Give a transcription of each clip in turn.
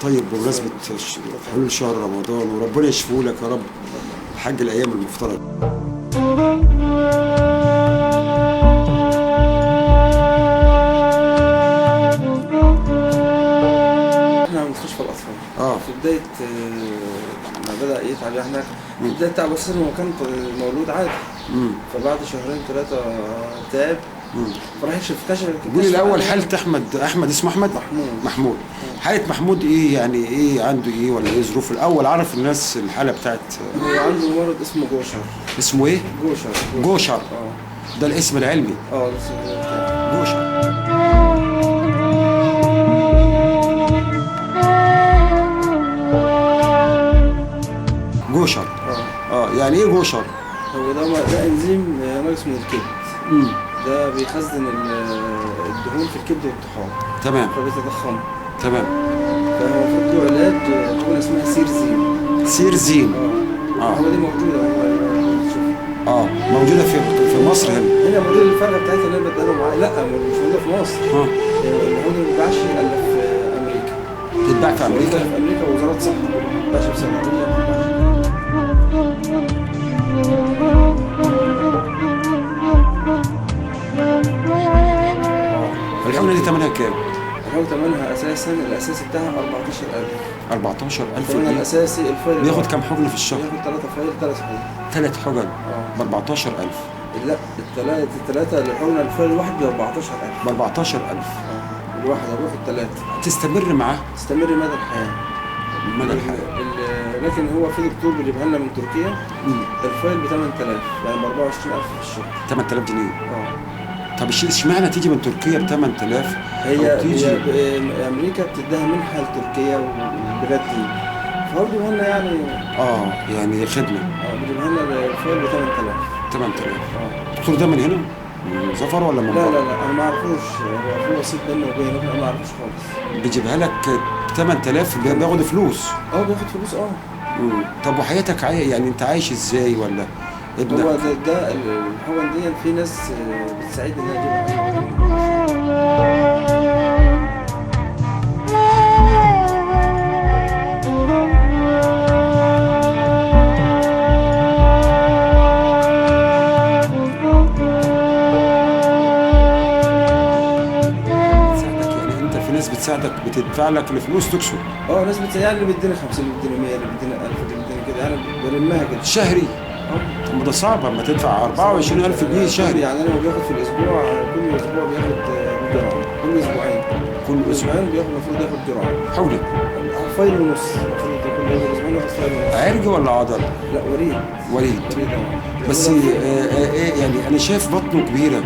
طيب بمناسبة حلول شهر رمضان، وربنا يشفيه لك يا رب الحاج الايام المفترض. احنا مستشفى الاطفال. في بداية ما بدا يتعب احنا في بداية تعب، بس هو كان مولود عادي. فبعد شهرين ثلاثة تعب، فراح يكشف كشف. قولي الاول حاله احمد. احمد اسمه احمد؟ محمود. حاله محمود ايه يعني؟ ايه عنده ايه ولا ايه ظروفه؟ الاول عرف الناس الحالة بتاعت. هو عنده مرض اسمه جوشر. اسمه ايه؟ جوشر. جوشر. ده الاسم العلمي. الاسم العلمي جوشر. جوشر. يعني ايه جوشر؟ هو ده انزيم ناقص من الكبد. ده بيخزن الدهون في الكبد والطحال. تمام. فبيتضخم. تمام. فهو المفروض له علاج، حاجة اسمها سيرزين. سيرزين. هو دي موجودة. موجودة في مصر هنا. هنا موجودة. الفرقة بتاعتها اللي انا بديها لهم. لا مش موجودة في مصر. المفروض ما بتتباعش الا في امريكا. بتتباع في امريكا؟ في امريكا ووزارة الصحة ما بتتباعش في السعودية. الحقنة دي ثمنها كام؟ الحقنة ثمنها اساسا الاساسي بتاعها 14000. 14000 ثمنها الاساسي. ال vial بياخد كام حقنة في الشهر؟ بياخد 3 vial، 3 حقن. 3 حقن ب 14000. لا الثلاثة الحقنة ال vial الواحد ب 14000. ب 14000 الواحدة بياخد 3. تستمر معاه؟ تستمر مدى الحياة. مدى الحياة. لكن هو في دكتور بيجيبها لنا من تركيا. ال vial ب 8000، يعني ب 24000 في الشهر. 8000 جنيه. طب اشمعنى تيجي من تركيا ب 8000؟ هي امريكا بتديها منحه لتركيا والبلاد دي، فهو بيجيبها لنا يعني. يعني خدمة. بيجيبها لنا ال vial ب 8000. 8000. الدكتور ده من هنا؟ من ظفر ولا من بره؟ لا لا لا انا ما اعرفوش، هو في وسيط بيننا وبينه، انا ما اعرفوش خالص. بيجيبها لك 8000، بياخد فلوس. بياخد فلوس. طب وحياتك يعني انت عايش ازاي ولا ابنك؟ هو ده الحقن دي في ناس بتساعدني ان انا اجيبها. يعني انت في ناس بتساعدك بتدفع لك الفلوس تكسب؟ ناس بتساعدني، يعني اللي بيديني 50، اللي بيديني 100، اللي بيديني 1000، اللي بيديني كده، يعني بلمها كده شهري. طب ما ده صعب اما تدفع 24000 جنيه شهري. يعني انا بياخد في الاسبوع، كل اسبوع بياخد جرعة، كل اسبوعين. كل اسبوعين بياخد، المفروض ياخد جرعة. حولي vial ونص المفروض كل اسبوعين ياخد vial ونص. عرج ولا عضل؟ لا وريد. وريد. بس ايه يعني انا شايف بطنه كبيرة.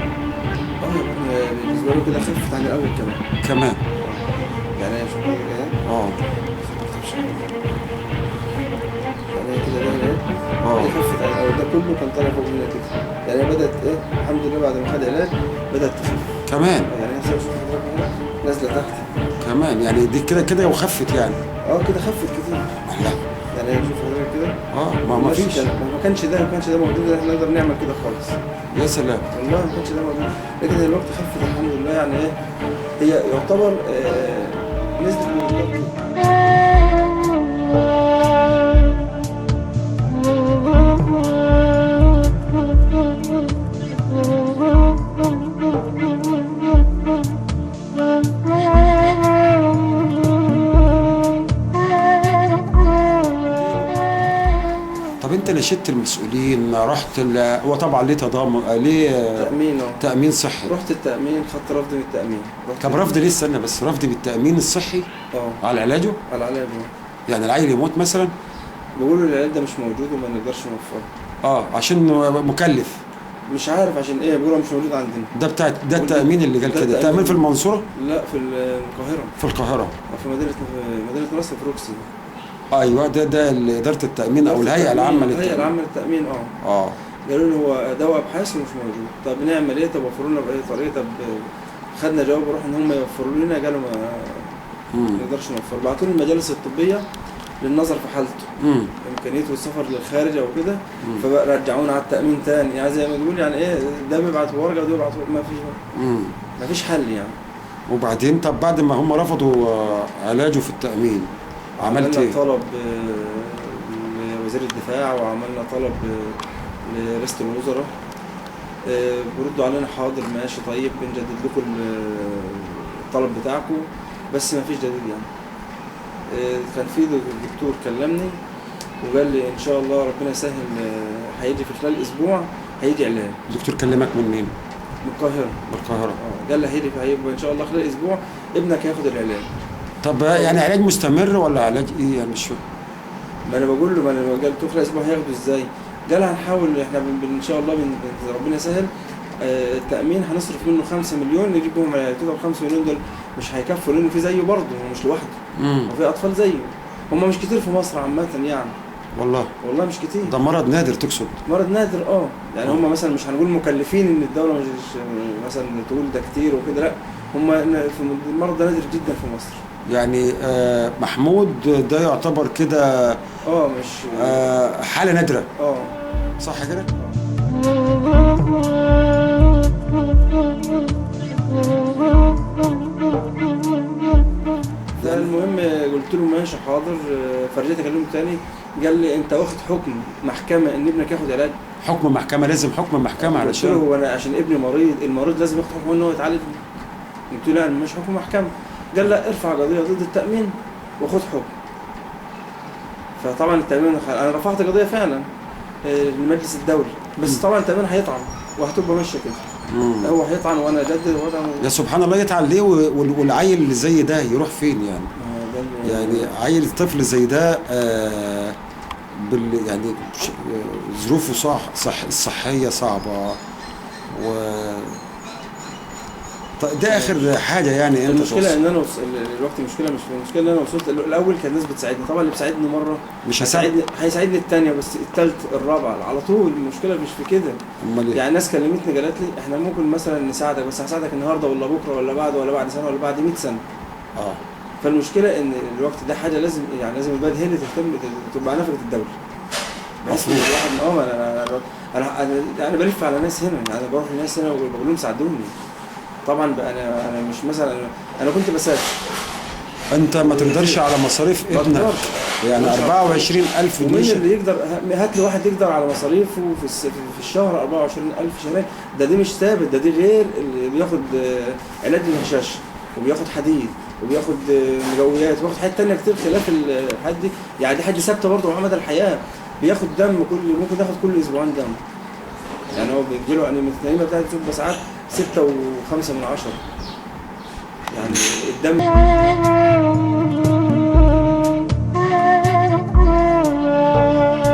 بالنسبة له كده خفت عن الاول كمان. يعني شوف كده. يعني كده ده خفت عن الاول، ده كله كان طالع فوق منها كده، يعني بدات ايه الحمد لله بعد ما خد علاج بدات تخف كمان. يعني شوف حضرتك نازله تحت كمان، يعني دي كده كده وخفت يعني. كده خفت كتير. لا يعني شوف حضرتك كده. ما فيش، ما كانش ده، ما كانش ده موجود، احنا نقدر نعمل كده خالص. يا سلام، والله ما كانش ده موجود، لكن دلوقتي خفت الحمد لله. يعني ايه هي يعتبر نزلت من الضغط. طب انت نشدت المسؤولين، رحت هو طبعا ليه تضامن، ليه تأمين، تأمين صحي. رحت التأمين، خدت رفض من التأمين. طب رفض ليه؟ استنى بس، رفض بالتأمين الصحي على علاجه؟ على علاجه. يعني العيل يموت مثلا؟ بيقولوا العلاج ده مش موجود وما نقدرش نوفره. عشان مكلف. مش عارف عشان ايه، بيقولوا مش موجود عندنا. ده بتاع ده التأمين اللي قال كده. التأمين في المنصورة؟ لا في القاهرة. في القاهرة. في مدينة نصر في روكسي. ايوه ده ادارة التامين او الهيئة العامة للتامين. الهيئة العامة للتامين. قالوا لي هو دواء ابحاث ومش موجود. طب نعمل ايه؟ طب وفروا لنا باي طريقه. طب خدنا جواب وروح ان هم يوفروا لنا، قالوا ما نقدرش نوفر. بعتوا لنا المجالس الطبية للنظر في حالته، امكانيته السفر للخارج او كده، فبقى رجعونا على التامين تاني. يعني زي ما تقول يعني ايه، ده بيبعت ورقة وده بيبعت، ما فيش ما فيش حل يعني. وبعدين طب بعد ما هم رفضوا علاجه في التامين، عملت عملنا ايه؟ طلب لوزير الدفاع، وعملنا طلب لرئاسة الوزراء. بيردوا علينا حاضر ماشي طيب بنجدد لكم الطلب بتاعكم، بس ما فيش جديد يعني. كان في دكتور كلمني وقال لي ان شاء الله ربنا يسهل، هيجي في خلال اسبوع هيجي علاج. الدكتور كلمك من مين؟ من القاهرة. من القاهرة. قال لي هيجي هيبقى ان شاء الله خلال اسبوع ابنك هياخد العلاج. طب يعني علاج مستمر ولا علاج ايه يعني؟ مش ما انا بقول له، ما انا قلت له خلال اسبوع هياخده ازاي؟ قال هنحاول احنا ان شاء الله ربنا يسهل. التأمين هنصرف منه 5 مليون نجيب بهم علاج. طب 5 مليون دول مش هيكفوا لأنه في زيه برضه، هو مش لوحده، وفي أطفال زيه، هم مش كتير في مصر عامة يعني. والله مش كتير. ده مرض نادر تقصد؟ مرض نادر يعني هم مثلا مش هنقول مكلفين إن الدولة مش مثلا تقول ده كتير وكده، لا هم في المرض ده نادر جدا في مصر. يعني محمود ده يعتبر كده مش حالة نادرة. صح كده؟ فالمهم قلت له ماشي حاضر. فرجعت اكلمه تاني، قال لي انت واخد حكم محكمة ان ابنك ياخد علاج؟ حكم محكمة؟ لازم حكم محكمة علشان؟ قلت له هو انا عشان ابني مريض، المريض لازم ياخد حكم ان هو يتعالج؟ قلت له لا مش حكم محكمة. قال لا ارفع قضية ضد التامين وخد حكم. فطبعا التامين، انا رفعت قضية فعلا للمجلس الدولي، بس طبعا التامين هيطعن وهتبقى ماشية كده. هو هيطعن وانا اجدد وهطعن. يا سبحان الله، يطعن ليه؟ والعيل اللي زي ده يروح فين يعني؟ يعني عيل طفل زي ده يعني ظروفه صح الصحية صعبة و طيب ده اخر حاجة يعني. انت المشكلة ان انا الوقت المشكلة مش المشكلة ان انا وصلت الاول كان الناس بتساعدني، طبعا اللي بيساعدني مرة مش هيساعدني، هيساعدني الثانية بس الثالث الرابعة على طول. المشكلة مش في كده. امال ايه؟ يعني ناس كلمتني قالت لي احنا ممكن مثلا نساعدك، بس هساعدك النهارده ولا بكره ولا بعد ولا بعد سنة ولا بعد 100 سنة. فالمشكلة ان الوقت ده حاجة لازم يعني لازم البلد هي اللي تهتم، تبقى نفقه الدولة. بحيث ان الواحد انا بلف على ناس هنا، يعني بروح لناس هنا وبقول لهم ساعدوني. طبعا بقى انا مش مثلا انا كنت بسافر. انت ما تقدرش على مصاريف ابنك يعني 24000 جنيه. مين اللي يقدر؟ هات لي واحد يقدر على مصاريفه في الشهر 24000 شهريا. ده دي مش ثابت، ده دي غير اللي بياخد علاج للهشاشه وبياخد حديد وبياخد مجويات وبياخد حاجات ثانية كتير خلاف الحاجات دي. يعني دي حاجة ثابتة برضه مع مدى الحياة. بياخد دم كل، ممكن ياخد كل اسبوعين دم. يعني هو بيجي له انيميا، الانيميا بتاعته بتبقى ساعات 6.5 يعني الدم.